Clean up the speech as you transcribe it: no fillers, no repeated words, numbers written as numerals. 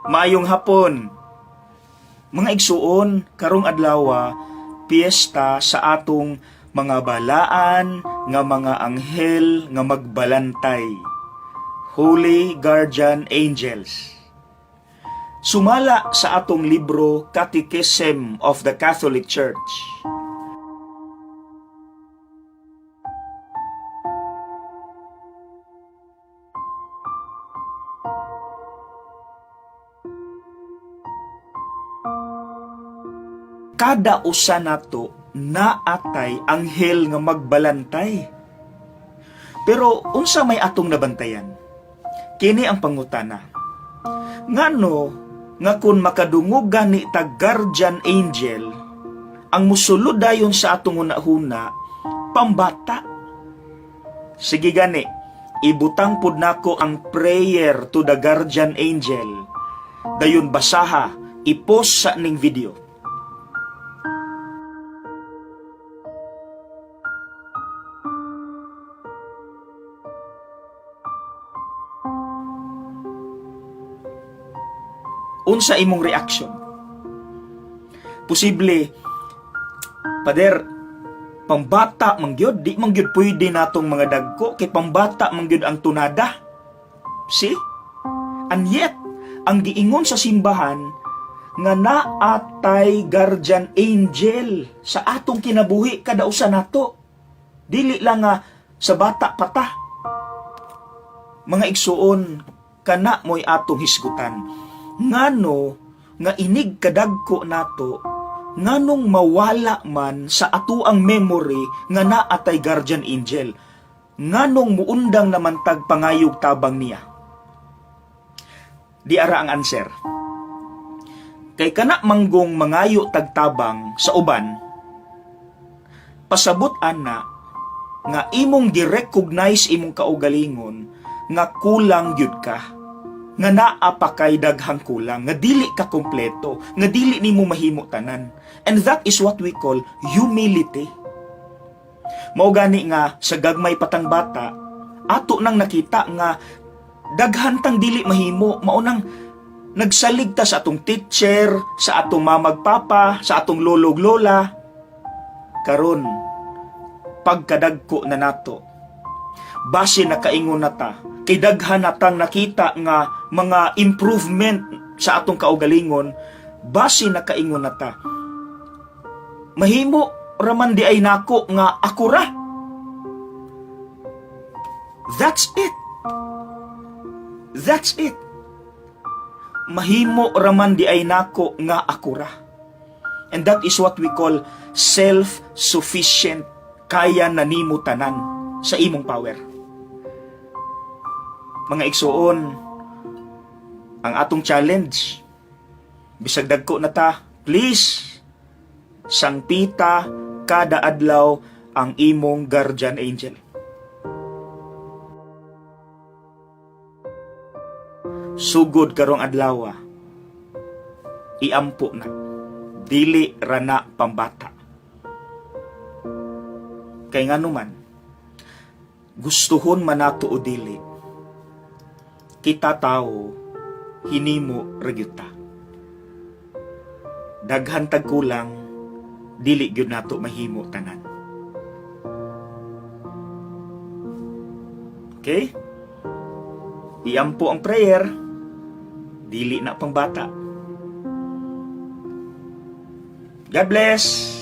Maayong hapon. Mga igsuon, karong adlawa, piyesta sa atong mga balaan nga mga anghel nga magbalantay. Holy Guardian Angels. Sumala sa atong libro Catechism of the Catholic Church. Kada usa nato naatay anghel nga magbalantay. Pero unsa may atong nabantayan? Kini ang pangutana. Ngano nga kun makadungog gani ta guardian angel, ang musulod dayon sa atong hunahuna, pambata. Sige gani, ibutang pud nako ang prayer to the guardian angel. Dayon basaha, i-post sa ning video. Unsa imong reaction? Posible, Pader, pambata man gyud, di man gyud pwede natong mga dagko kay pambata man gyud ang tunada. See? And yet, ang giingon sa simbahan nga naatay guardian angel sa atong kinabuhi kada usa nato. Dili lang nga sa bata pata. Mga igsuon, kana mo'y atong hisgutan. Ngano nga inig kadagko nato, nganong mawala man sa atuang memory nga naatay guardian angel, nganong muundang naman tag pangayog tabang niya? Di ara ang answer. Kay kana manggong mangayo tagtabang sa uban, pasabot ana nga imong gi-recognize imong kaugalingon nga kulang gyud ka, nga naa pa kay daghang kulang, nga dili ka kompleto, nga dili nimo mahimo tanan. And that is what we call humility. Mao gani nga sa gagmay patang bata, ato nang nakita nga daghan tang dili mahimo, mao nang nagsalig ta sa atong teacher, sa atong mamag papa, sa atong lolog lola. Karon, pagkadagko na nato, base nakaingon na ta, kay daghan natang nakita nga mga improvement sa atong kaugalingon, base nakaingon na ta, mahimo raman di ay nako nga ako ra. That's it. That's it. Mahimo raman di ay nako nga ako ra. And that is what we call self-sufficient. Kaya na nimo tanan sa imong power. Mga igsuon, ang atong challenge, bisag dagko na ta, please, sangpita kada adlaw ang imong guardian angel. Sugod karong adlaw, iampo na, dili rana pambata. Kay ngano man, gustuhon man nato o dili, kita tao hinimo ra gyud ta. Daghan tag kulang, dili gyud nato mahimo tanan. Okay? Iampo ang prayer, dili na pang bata. God bless!